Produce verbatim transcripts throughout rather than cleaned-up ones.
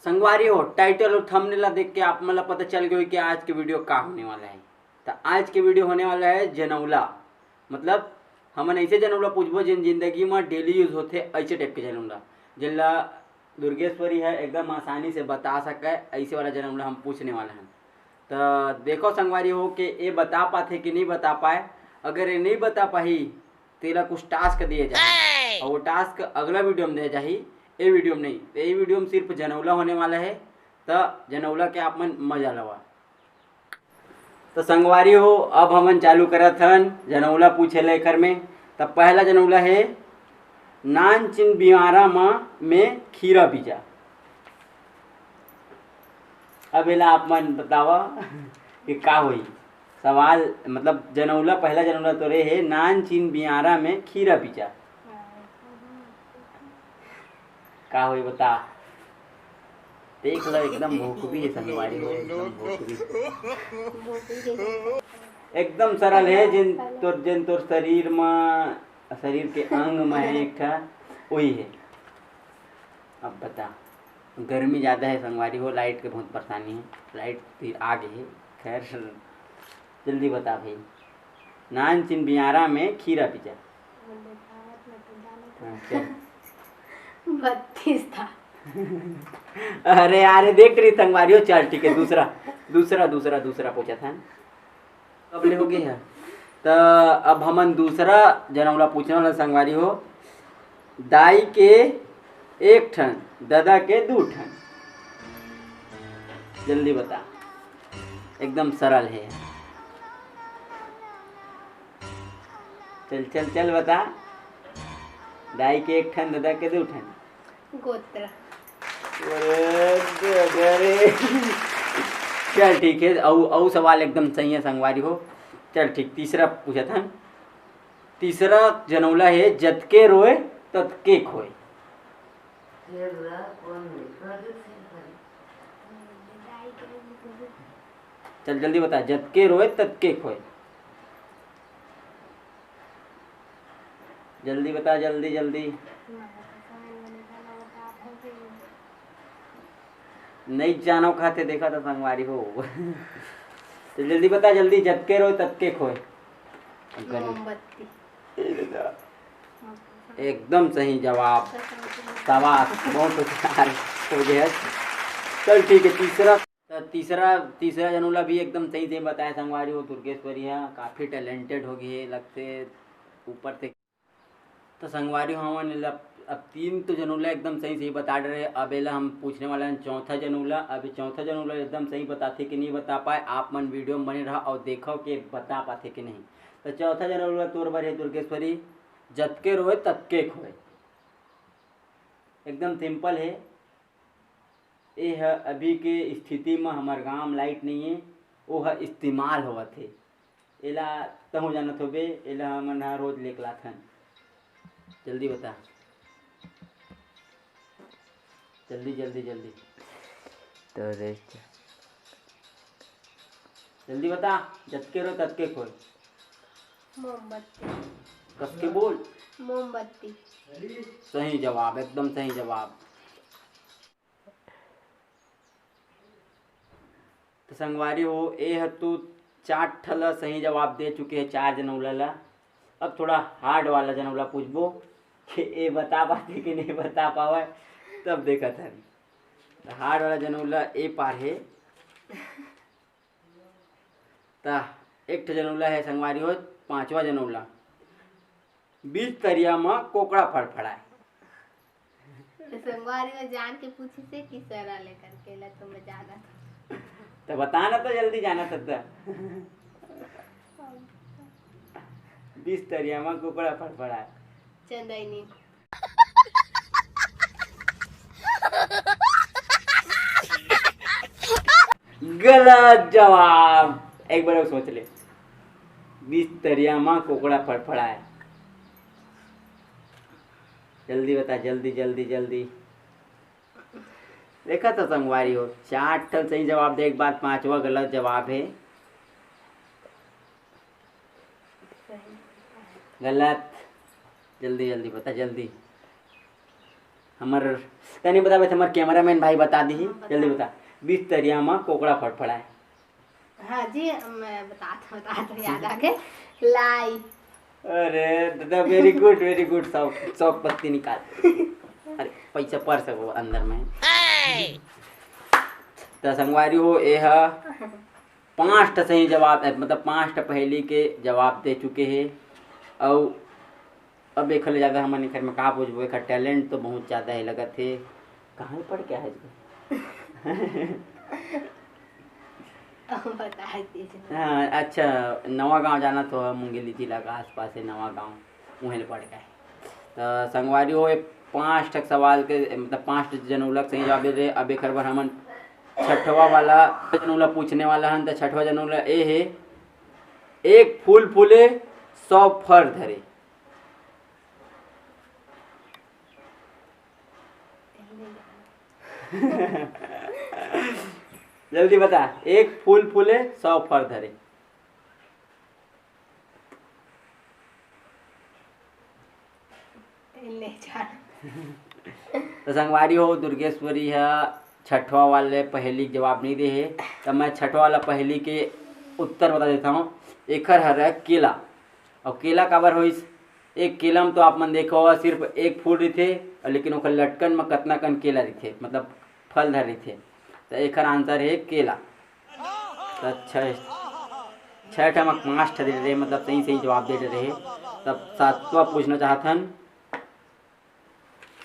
संगवारी हो, title और thumbnail ला देख के आप मन ला पता चल गए कि आज के video का होने वाला है। तो आज के video होने वाला है जनौला, मतलब हमन ऐसे जनौला पूछबो जिन जिंदगी में daily use होथे, ऐसे type के जनौला, जिनला दुर्गेश्वरी है एकदम आसानी से बता सके, ऐसे वाला जनौला हम पूछने वाला हन। तो देखो संगवारी हो कि ये बता पाथे कि नहीं बता पाए। अगर ये नहीं बता पाही, तेला कुछ task दिए जाए और वो task अगला video में दिया जाही, ये video में नहीं। तो ये video में सिर्फ जनौला होने वाला है, तो जनौला के आप मन मजा लवा। तो संगवारी हो, अब हमन चालू करत हन जनौला पूछे ले एकर में। तो पहला जनौला है, नानचिन बियारा म में खीरा बीजा। अब एला आप मन बतावा कि का होई। सवाल मतलब जनौला, पहला जनौला तो रे हे, नानचिन बियारा में खीरा बीजा। का होई बता? देख लो, एकदम भोकवी है संगवारी हो, एकदम भोकवी। एकदम सरल है, जिन तोर, जिन तोर शरीर म, शरीर के अंग म है एक ठा, वही है। अब बता, गर्मी ज़्यादा है संगवारी हो, light के बहुत परेशानी है, light फिर आ गई है। खैर, जल्दी बता भाई, नानचिन बियारा में खीरा बीजा। हाँ, चल। बत्तीस था। अरे यार, ये देख रही संगवारी हो। चल ठीक है, दूसरा, दूसरा, दूसरा, दूसरा पूछा था। अब ले हो गई है। तो अब हमन दूसरा जनौला पूछने वाला संगवारी हो, दाई के एक ठन, ददा के दू ठन। जल्दी बता, एकदम सरल है। चल चल चल बता, दाई के एक ठन, ददा के दू ठन। गोत्र। अरे, अरे। चल ठीक है, अउ अउ सवाल एकदम सही है संगवारी हो। चल ठीक, तीसरा पूछा था। तीसरा जनौला है, जतके रोए ततके खोए। चल जल्दी बता, जतके रोए ततके खोए। जल्दी बता, जल्दी जल्दी। नहीं जानो खाते देखा तो संगवारी हो। तो जल्दी बता, जल्दी, जतके रोए ततके खोए। मोमबत्ती। एकदम सही जवाब। शाबाश, बहुत होशियार हो गया। चल ठीक है, तीसरा, तो तीसरा, तीसरा जनौला भी एकदम सही से बताया संगवारी हो। दुर्गेश्वरी है, काफ़ी talented हो गई है, लगते ऊपर से। तो संगवारी हो, हमन एला अब तीन तो जनौला एकदम सही सही बता डरे। अब एला हम पूछने वाला हन चौथा जनौला। अब चौथा जनौला एकदम सही बताथे कि नहीं बता पाए, आप मन video में बने रहा और देखो कि बता पाथे कि नहीं। तो चौथा जनौला तोर बर हे दुर्गेश्वरी, जतके रोए ततके खोए। एकदम simple हे। ए ह अभी के स्थिति म हमर गांव म light नइ हे, ओ ह इस्तेमाल होवत हे। एला तहूँ जानत होबे, एला हमन ह रोज लेके लाथन। जल्दी बता, जल्दी, जल्दी, जल्दी। तो रे, जल्दी बता, जतके रो ततके खोए। मोमबत्ती। कस के बोल। मोमबत्ती। सही जवाब, एकदम सही जवाब। तो संगवारी हो, ए ह तो चार ठा ला सही जवाब दे चुके हे, चार जनौला ला। अब थोड़ा hard वाला जनौला पूछबो कि ए बता पाथे कि नहीं बता पावे, तब देखत हन। तो hard वाला जनौला ए पार हे। त एक ठो जनौला हे संगवारी हो, पांचवा जनौला, बीच तरिया म कोकड़ा फड़फड़ाए। तो संगवारी हो जान के पूछिस हे कि सरल हे करके, ला तो मैं जानत हूँ। तो बता ना, तो जल्दी जानत हस त। बीच तरिया म कोकड़ा फड़फड़ाए। चंदैनी। गलत जवाब। एक बार और सोच ले, बीच तरिया म कोकड़ा फड़फड़ाए। जल्दी बता, जल्दी, जल्दी, जल्दी। देखा तो संगवारी हो, चार ठन सही जवाब दे, एक बार पांचवा गलत जवाब हे। गलत। जल्दी, जल्दी बता, जल्दी। हमर, तनी बता बे, हमर कैमरामैन भाई बता दीही। हाँ, बता। जल्दी बता। बीस तरिया म कोकड़ा फड़फड़ाए। हाँ जी, मैं बतात, बतात हूँ, याद आ गए। लाई। अरे दादा, very good, very good। सौ, सौ पत्ती निकाल। अरे, पैसा पर्स हे वो अंदर में। त संगवारी हो, ए ह पाँच ठा सही जवाब, मतलब पाँच ठा पहेली के जवाब दे चुके हे। अउ अब एखर ले ज्यादा हमन एखर में का पूछबो, एखर talent तो बहुत ज्यादा हे लगत हे। कहाँ ले पढ़ के आए हे? बता दीजिए। हाँ, अच्छा, नवा गांव जाना तो है, मुंगेली जिला का आसपास है नवा गांव, उहें ले पढ़ के आए। त संगवारी हो, ये पांच ठक सवाल के, मतलब पांच ठक जनउला के सही जवाब दे रहे। अब एखर बर हमन छठवा वाला जनउला पूछने वाला हन। त छठवा जनउला ए हे, एक फूल फूले, सौ फर धरे। जल्दी बता, एक फूल फूले, सौ फर धरे। ले जा। त संगवारी हो, दुर्गेश्वरी ह छठवा वाले पहेली के जवाब नइ दे हे, त मैं छठवा वाला पहेली के उत्तर बता देता हूँ। एखर हर केला, अउ केला काबर होइस? एक केला म तो आप मन देखो, सिर्फ एक फूल रहिथे, अउ लेकिन ओखर लटकन म कतना कन केला रहिथे, मतलब फल धर रहिथे। त एखर answer हे केला। त छह, छह ठा म पाँच ठा दे रहे, मतलब सही सही जवाब दे रहे। तब सातवां पूछना चाहत हन,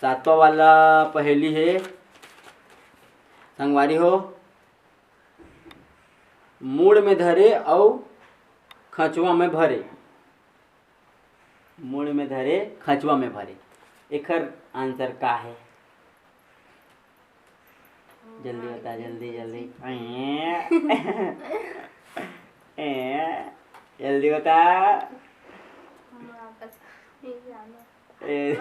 सातवां वाला पहेली हे संगवारी हो, मुड़ में धरे अउ खचवा में भरे। मुड़ में धरे, खचवा में भरे, एखर answer का हे? जल्दी बता, जल्दी, जल्दी। ए, ए, जल्दी बता। ए,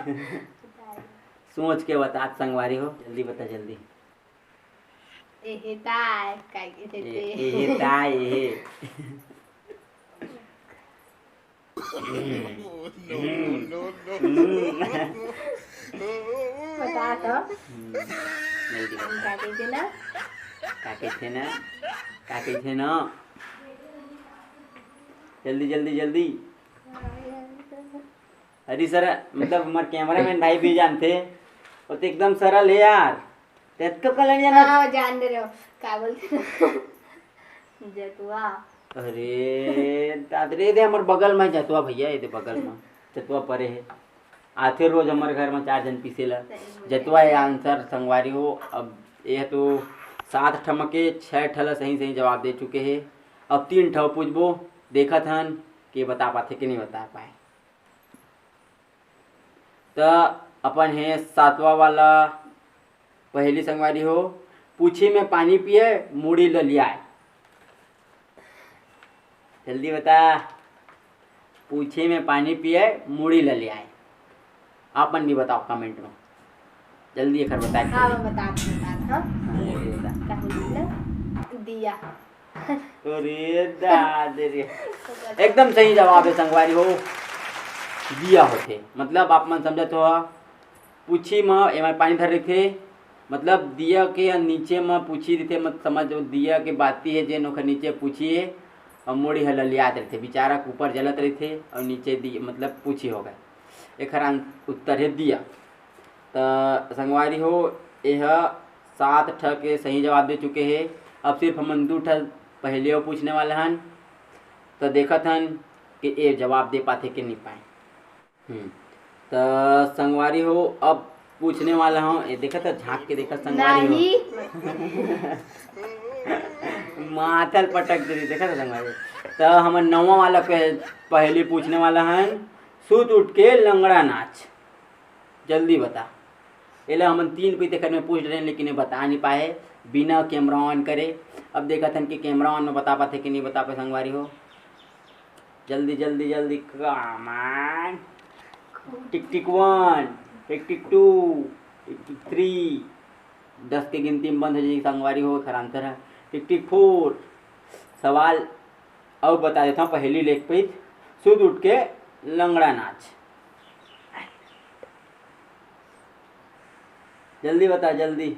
सोच के बता संगवारी हो, जल्दी बता, जल्दी। एहे ताय, काय के ए, देते? एहे ताय, एहे। बता तो। जल्दी बता। हम का कहिथे ना? का कहिथे ना? का कहिथे ना? जल्दी, जल्दी, जल्दी। अरे सर, मतलब हमर cameraman भाई भी जानथे, वो तो एकदम सरल हे यार। तेतको कलन जाना। हाँ, जान दे रहे हो, का बोलते हैं? जतुआ। अरे दाद रे, दे हमर बगल में जतुआ भैया, ये दे बगल में जतुआ परे हे। आथे रोज हमर घर में चार झन पीसे ला। सही में। जतुआ हे answer संगवारी हो। अब ये तो सात ठा म के छह ठा ला सही सही जवाब दे चुके हे। अब तीन ठा पूछबो, देखत हन के बता पाथे के नहीं बता पाए। त अपन हे सातवां वाला पहेली संगवारी हो, पूछी में पानी पिए, मुड़ी ललियाए। जल्दी बता, पूछी में पानी पिए, मुड़ी ललियाए। आप मन भी बताओ comment में, जल्दी एकर बता के। हाँ, मैं बता, बता, हाँ। हाँ, जल्दी बता। का बोलती ना? दिया। अरे दाद रे, एकदम सही जवाब हे संगवारी हो, दिया होथे। मतलब आप मन समझत हो, पूछी म एमा पानी धर रहिथे, मतलब दिया के नीचे म पूछी रहिथे, मत समझ, दिया के बाती हे जेन ओखर नीचे पूछी हे, अउ मुड़ी ह ललियात रहिथे, बेचारा के ऊपर जलत रहिथे अउ नीचे दिया, मतलब पूछी हो गए। एखर आन-, उत्तर हे दिया। त संगवारी हो, एह सात ठ के सही जवाब दे चुके हे। अब सिर्फ हमन दू ठ पहेली अउ पूछने वाला हन, त देखत हन कि ए जवाब दे पाथे कि नहीं पाए। हम्म, त संगवारी हो, अब पूछने वाला हूँ, ये देखत ह, झांक के देखत संगवारी हो। नहीं। माथल पटक दे, देखत ह संगवारी। त हमन नौवां वाला पह-, पहेली पूछने वाला हन, सुत उठ के लंगड़ा नाच। जल्दी बता। एला हमन तीन पीते कर में पूछ रहे हैं, लेकिन ये बता नहीं पाए, बिना camera on करे। अब देखत हन कि camera on में बता पाथे कि नहीं बता पाए संगवारी हो। जल्दी, जल्दी, जल्दी, come on। Tick tick one, tick tick two, tick tick three। दस के गिनती में बंद हो जाएगी संगवारी हो, एखर answer है टिक टिक four। सवाल अउ बता देता हूँ, पहेली लेख पे सुत उठ के लंगड़ा नाच। जल्दी बता, जल्दी।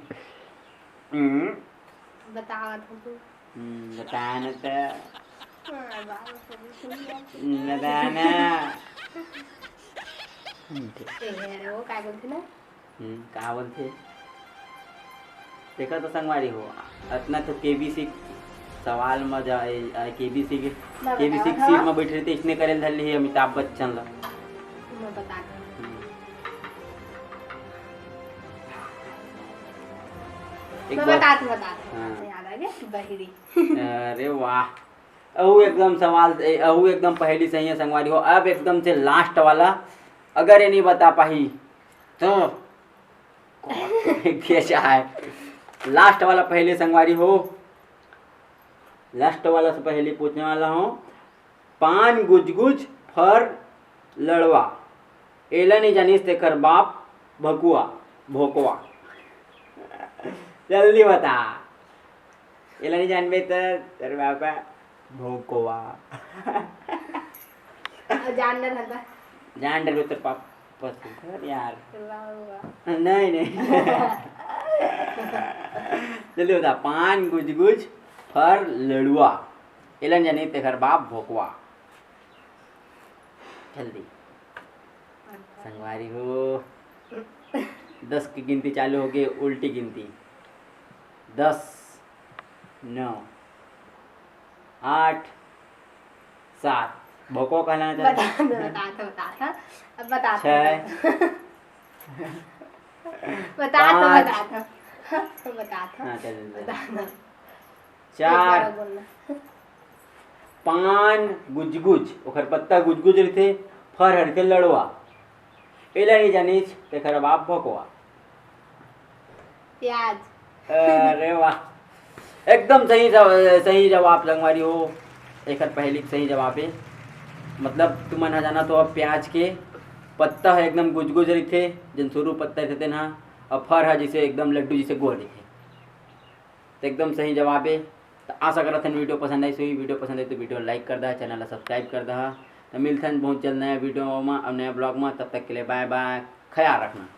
हम्म। बतावत हूँ तू। हम्म, बता ना तो। हाँ, बाबा, सभी सुन लिया। हम्म, बता ना। हम्म, ठीक। ए, अरे वो काय बोलथे ना? हम्म, का बोलथे? देखा तो संगवारी हो, अतना तो केबीसी सवाल म जा, केबीसी के मैं केबीसी बतावत सीट हूँ। म बैठे रहिथे, इसने करे धर लिही अमिताभ बच्चन ला। मैं बता दूँ। हम्म। एक मैं बार बता दूँ, बता दूँ। हाँ। याद आ गया, बहिरी। अरे वाह, अहू एकदम सवाल, ए, अहू एकदम पहेली सही है संगवारी हो। अब एकदम से लास्ट वाला, अगर ये नहीं बता पाही तो कैसा है? लास्ट वाला पहेली संगवारी हो, लास्ट वाला से पहेली पूछने वाला हूँ। पान गुजगुज फर लड़वा, एला नहीं जानिस तेकर बाप भकुआ, भोकवा। जल्दी बता, एला नहीं जानबे तो तेरे बाप भोकवा। अब जान न रहता। जान डरबे तेरे पाप पसंद यार। वाह, वाह। नहीं, नहीं। जल्दी बता, पान गुजगुज फर लड़ुआ, एला नहीं जानिस तेकर बाप भोकवा। जल्दी। संगवारी हो, दस की गिनती चालू हो गई, उल्टी गिनती। दस, नौ, आठ, सात। भोकवा कहलाना चाहिए। बता दो, बता दो, बता दो। अब बता दो। छः। बता दो, पाँच। बता दो। बता दो। हाँ, चल, चल, चल। बता दो। चार। एक बार बोलना। पान गुजगुज, ओकर पत्ता गुजगुज रहिथे, फर ह रहिथे लड़वा। एला नहीं जानिस तेकर बाप भोकवा। प्याज। अरे वाह, एकदम सही जव-, सही जवाब संगवारी हो। एकर पहेली के सही जवाब है, मतलब तुमन ह जाना तो अब प्याज के पत्ता ह एकदम गुजगुज रहिथे, जन सुरू पत्ता रहिथे तेन ह, अउ फर ह जैसे एकदम लड्डू जैसे गोल रहिथे। तो एकदम सही जवाब है। तो आशा करत हन वीडियो पसंद आई होही। वीडियो पसंद आई तो वीडियो लाइक कर दहा, चैनल ला सब्सक्राइब कर दहा। तो मिलथन बहुत जल्द नया वीडियो में और नया ब्लॉग में। तब तक के लिए बाय बाय, ख्याल रखना।